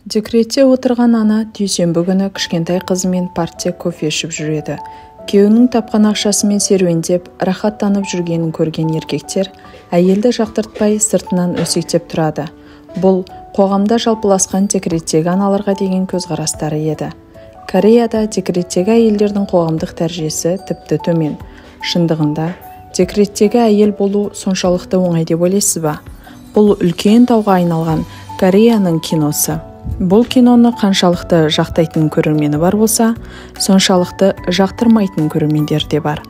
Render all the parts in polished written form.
Декретте отырған ана дүйсенбі күні кішкентай қызымен паркте кофе ішіп жүреді. Күйеуінің тапқан ақшасымен серуендеп, рахаттанып жүргенін көрген еркектер әйелді жақтыртпай сыртынан өсектеп тұрады. Бұл қоғамда жалпыласқан декреттегі аналарға деген көзқарастары еді. Кореяда декреттегі әйелдердің қоғамдық дәрежесі тіпті төмен. Шындығында, декреттегі әйел болу соншалықты оңай деп ойлайсыз ба? Бұл үлкен дауға айналған Кореяның киносы. Бұл киноны қаншалықты жақтайтын көрермені бар болса, соншалықты жақтырмайтын көрермендер де бар.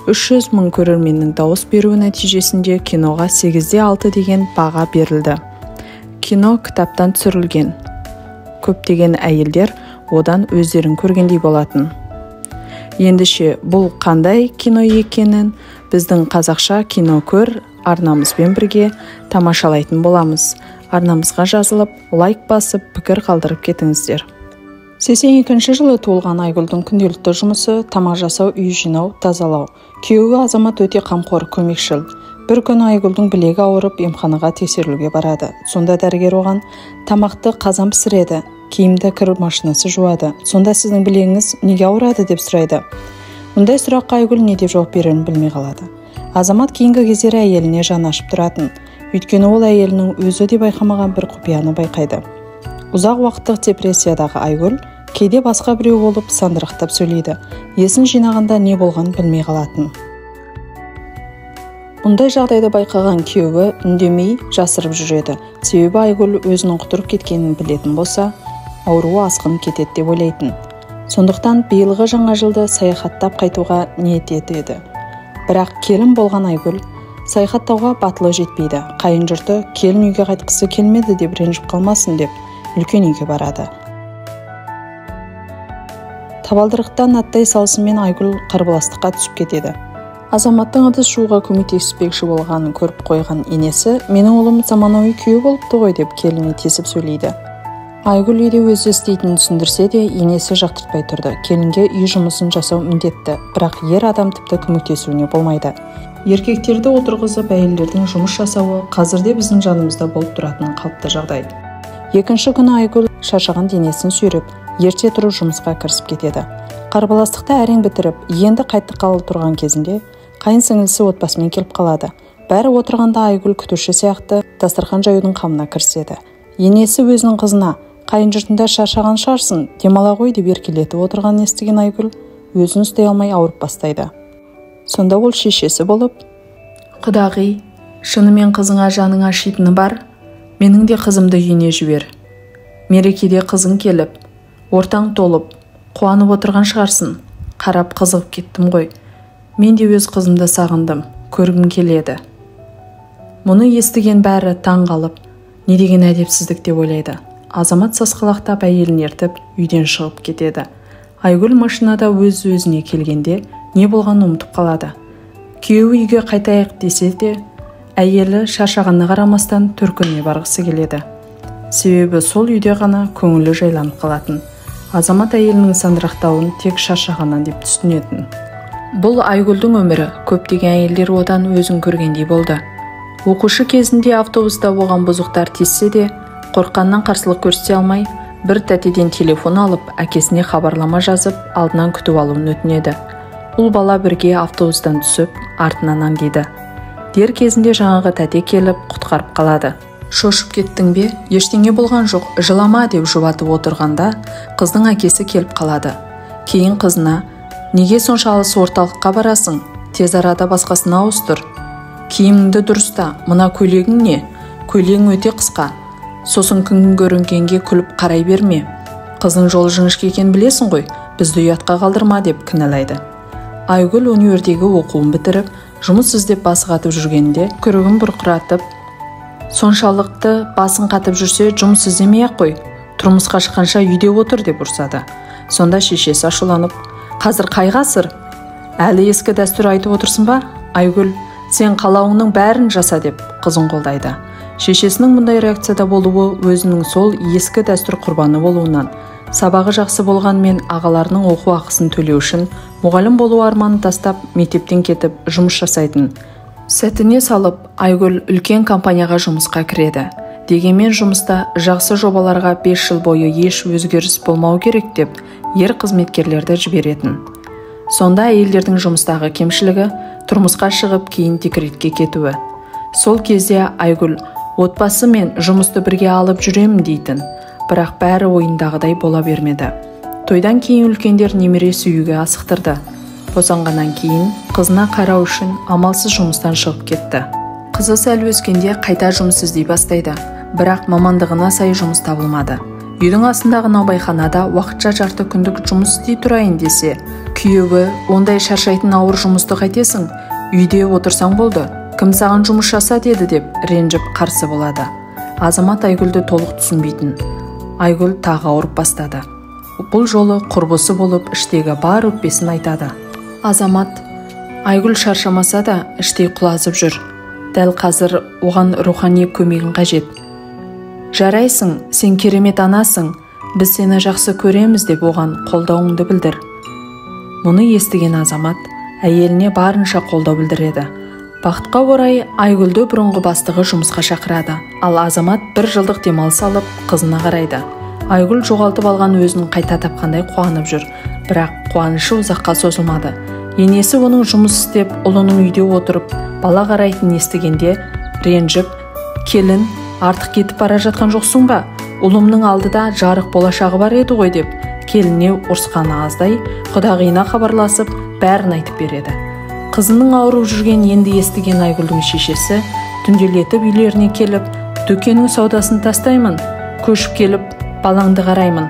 300 мың көрерменнің дауыс беруі нәтижесінде киноға 8,6 деген баға берілді. Кино кітаптан түсірілген. Көптеген әйелдер одан өздерін көргендей болатын. Ендеше бұл қандай кино екенін біздің қазақша кино көр арнамызбен бірге тамашалайтын боламыз. Арнамызға жазылып, лайк басып, пікір қалдырып кетіңіздер. 82 жылы туылған Айгүлдің күнделікті жұмысы тамақ жасау, үй жинау, тазалау. Күйеуі Азамат өте қамқор, көмекшіл. Бір күні Айгүлдің білегі ауырып, емханаға тексерілуге барады. Сонда дәрігер оған тамақты қазан пісіреді, киімді кір машинасы жуады. Сонда сіздің білегіңіз неге ауырады деп сұрайды. Мұндай сұраққа Айгүл не деп жауап берерін білмей қалады. Азамат кейінгі кездері әйеліне жаны ашып тұратын. Өйткені ол әйелінің өзі де байқамаған бір құпияны байқайды. Ұзақ уақыттық депрессиядағы Айгүл кейде басқа біреу болып сандырақтап сөйлейді. Есін жинағанда не болғанын білмей қалатын. Мұндай жағдайды байқаған күйеуі үндемей жасырып жүреді. Себебі Айгүл өзінің құтырып кеткенін білетін болса, ауруы асқынып кетеді деп ойлайтын. Сондықтан биылғы жаңа жылды саяхаттап қайтуға ниет етеді. Бірақ келін болған Айгүл саяхаттауға батылы жетпейді. Қайын жұрты келін үйге қайтқысы келмеді деп ренжіп қалмасын деп үлкен үйге барады. Табалдырықтан аттай салысымен Айгүл қарбаластыққа түсіп кетеді. Азаматтың ыдыс жууға көмектеспекші болғанын көріп қойған енесі, менің ұлым заманауи күйеу болыпты ғой деп келініне тесіп сөйлейді. Айгүл үйде өзі істейтінін түсіндірсе де, енесі жақтыртпай тұрды. Келінге үй жұмысын жасау міндетті, бірақ ер адам тіпті көмектесуіне болмайды. Еркектерді отырғызып әйелдердің жұмыс жасауы қазірде біздің жанымызда болып тұратын қалыпты жағдай. Екінші күні Айгүл шаршаған денесін сүйреп, ерте тұрып жұмысқа кірісіп кетеді. Қарбаластықты әрең бітіріп, енді қайтты қалып тұрған кезінде қайын сіңлісі отбасымен келіп қалады. Бәрі отырғанда Айгүл күтуші сияқты дастархан жаюдың қамына кіріседі. Енесі өзінің қызына қайын жұртында шаршаған шығарсың, демала ғой деп еркелетіп отырғанын естіген Айгүл өзін ұстай алмай ауырып бастайды. Сонда ол шешесі болып, құдағи, шынымен қызыңа жаның ашитыны бар, менің де қызымды үйіне жібер. Мерекеде қызың келіп, ортаң толып, қуанып отырған шығарсың, қарап қызығып кеттім ғой. Мен де өз қызымды сағындым, көргім келеді. Мұны естіген бәрі таң қалып, не деген әдепсіздік деп ойлайды. Азамат сасқалақтап әйелін ертіп, үйден шығып кетеді. Айгүл машинада өз-өзіне келгенде не болғанын ұмытып қалады. Күйеуі үйге қайтайық десе де, әйелі шаршағанына қарамастан төркініне барғысы келеді. Себебі сол үйде ғана көңілі жайланып қалатын. Азамат әйелінің сандырақтауын тек шаршағаннан деп түсінетін. Бұл Айгүлдің өмірі, көптеген әйелдер одан өзін көргендей болды. Оқушы кезінде автобуста оған бұзықтар тиіссе де, қорыққаннан қарсылық көрсете алмай, бір тәтеден телефон алып, әкесіне хабарлама жазып, алдынан күтіп алуын өтінеді. Ұл бала бірге автобустан түсіп, артынан аңдиды. Дер кезінде жаңағы тәте келіп, құтқарып қалады. Шошып кеттің бе? Ештеңе болған жоқ, жылама деп жұбатып отырғанда, қыздың әкесі келіп қалады. Кейін қызына, неге сонша алыс орталыққа барасың? Тез арада басқасына ауыстыр. Киіміңді дұрыста, мына көйлегің не? Көйлегің өте қысқа. Сосын күн көрінгенге күліп қарай берме. Қыздың жолы жіңішке екенін білесің ғой, бізді ұятқа қалдырма деп кінәлайды. Айгүл универдегі оқуын бітіріп, жұмыс іздеп басы қатып жүргенде, күрігін бұрқыратып, соншалықты басын қатып жүрсе, жұмыс іздемей-ақ қой, тұрмысқа шыққанша үйде отыр деп ұрсады. Сонда шешесі ашуланып, қазір қай ғасыр? Әлі ескі дәстүр айтып отырсың ба? Айгүл, сен қалауыңның бәрін жаса деп қызын қолдайды. Шешесінің мұндай реакцияда болуы өзінің сол ескі дәстүр құрбаны болуынан, сабағы жақсы болғанмен ағаларының оқу ақысын төлеу үшін мұғалім болу арманын тастап, мектептен кетіп жұмыс жасайтын. Сәтіне салып, Айгүл үлкен компанияға жұмысқа кіреді. Дегенмен жұмыста жақсы жобаларға 5 жыл бойы еш өзгеріс болмау керек деп ер қызметкерлерді жіберетін. Сонда әйелдердің жұмыстағы кемшілігі тұрмысқа шығып кейін декретке кетуі. Сол кезде Айгүл отбасы мен жұмысты бірге алып жүремін дейтін, бірақ бәрі ойындағыдай бола бермеді. Тойдан кейін үлкендер немере сүюге асықтырды. Босанғаннан кейін қызына қарау үшін амалсыз жұмыстан шығып кетті. Қызы сәл өскенде қайта жұмыс іздей бастайды, бірақ мамандығына сай жұмыс табылмады. Үйдің астындағы наубайханада уақытша жарты күндік жұмыс істей тұрайын десе, күйеуі ондай шаршайтын ауыр жұмысты қайтесің, үйде отырсаң болды, кім саған жұмыс жаса деді деп ренжіп қарсы болады. Азамат Айгүлді толық түсінбейтін. Айгүл тағы ауырып бастады. Бұл жолы құрбысы болып іштегі бар өкпесін айтады. Азамат Айгүл шаршамаса да іштей құлазып жүр. Дәл қазір оған рухани көмегін қажет. Жарайсың, сен керемет анасың, біз сені жақсы көреміз деп оған қолдауыңды білдір. Мұны естіген Азамат әйеліне барынша қолдау білдіреді. Бақытқа орай Айгүлді бұрынғы бастығы жұмысқа шақырады, ал Азамат бір жылдық демалыс алып қызына қарайды. Айгүл жоғалтып алған өзін қайта тапқандай қуанып жүр, бірақ қуанышы ұзаққа созылмады. Енесі оның жұмыс істеп, ұлының үйде отырып, бала қарайтынын естігенде ренжіп, келін, артық кетіп бара жатқан жоқсың ба? Ұлымның алдыда жарық болашағы бар еді ғой деп келініне ұрысқаны аздай, құдағиына хабарласып, бәрін айтып береді. Қызының ауырып жүрген енді естіген Айгүлдің шешесі түнделетіп үйлеріне келіп, дүкеннің саудасын тастаймын, көшіп келіп балаңды қараймын.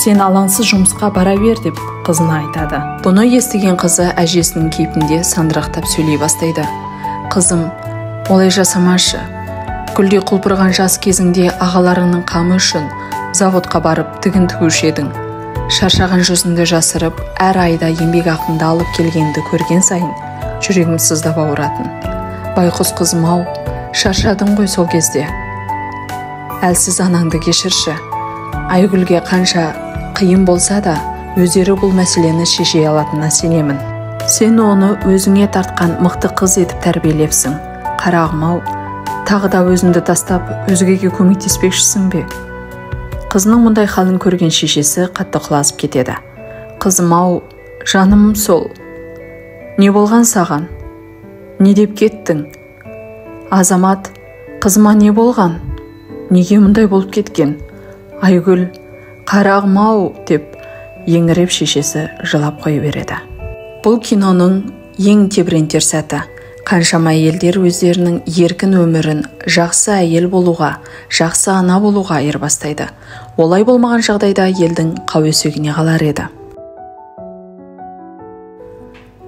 Сен алаңсыз жұмысқа бара бер деп қызына айтады. Бұны естіген қызы әжесінің кейпінде сандырақтап сөйлей бастайды. Қызым, олай жасамашы. Гүлдей құлпырған жас кезіңде ағаларыңның қамы үшін заводқа барып тігін тігуші едің. Шаршаған жүзіңді жасырып, әр айда еңбек ақыңды алып келгенді көрген сайын жүрегім сыздап ауыратын. Байқұс қызым-ау, шаршадың ғой сол кезде. Әлсіз анаңды кешірші. Айгүлге қанша қиын болса да, өздері бұл мәселені шеше алатынына сенемін. Сен оны өзіңе тартқан мықты қыз етіп тәрбиелепсің. Қарағым-ау, тағы да өзіңді тастап, өзгеге көмектеспекшісің бе? Қызының мұндай халін көрген шешесі қатты құлазып кетеді. Қызым-ау, жаным сол. Не болған саған? Не деп кеттің? Азамат, қызыма не болған? Неге мұндай болып кеткен? Айгүл, қарағым-ау деп еңіреп шешесі жылап қоя береді. Бұл киноның ең тебірентер сәті. Қаншама әйелдер өздерінің еркін өмірін жақсы әйел болуға, жақсы ана болуға айырбастайды. Олай болмаған жағдайда елдің қауесегіне қалар еді.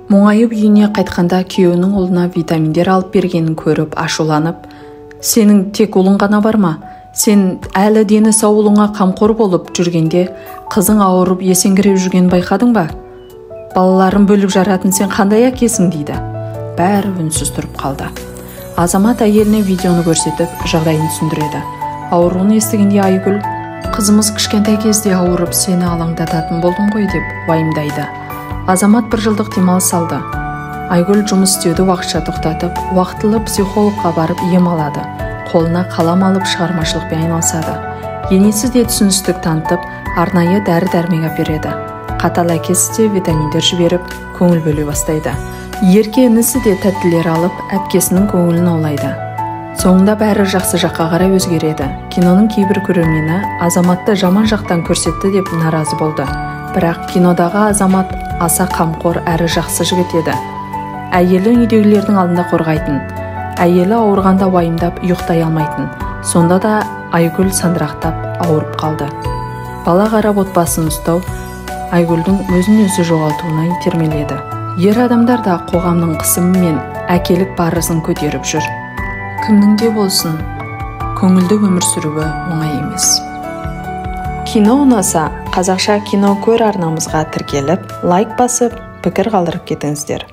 Мұңайып үйіне қайтқанда күйеуінің ұлына витаминдер алып бергенін көріп ашуланып, сенің тек ұлың ғана бар ма? Сен әлі дені сау ұлыңа қамқор болып жүргенде қызың ауырып есеңгіреп жүргенін байқадың ба? Балаларын бөліп жаратын сен қандай әкесің дейді. Бәрі үнсіз тұрып қалды. Азамат әйеліне видеоны көрсетіп, жағдайын түсіндіреді. Ауруын естігенде Айгүл, қызымыз кішкентай кезде ауырып сені алаңдататын болдым ғой деп уайымдайды. Азамат бір жылдық демалыс алды. Айгүл жұмыс істеуді уақытша тоқтатып, уақытылы психологқа барып ем алады. Қолына қалам алып шығармашылықпен айналысады. Енесі де түсіністік танытып, арнайы дәрі-дәрмек әпереді. Қатал әкесі де витаминдер жіберіп, көңіл бөле бастайды. Ерке інісі де тәттілер алып, әпкесінің көңілін аулайды. Соңында бәрі жақсы жаққа қарай өзгереді. Киноның кейбір көрермені Азаматты жаман жақтан көрсетті деп наразы болды. Бірақ кинодағы Азамат аса қамқор әрі жақсы жігіт еді. Әйелін үйдегілердің алдында қорғайтын. Әйелі ауырғанда уайымдап ұйықтай алмайтын. Сонда да Айгүл сандырақтап ауырып қалды. Бала қарап отбасын ұстау Айгүлдің өзін өзі жоғалтуына итермеледі. Ер адамдар да қоғамның қысымы мен әкелік парызын көтеріп жүр. Кімнің де болсын көңілді өмір сүруі оңай емес. Кино ұнаса, қазақша кино көр арнамызға тіркеліп, лайк басып, пікір қалдырып кетіңіздер.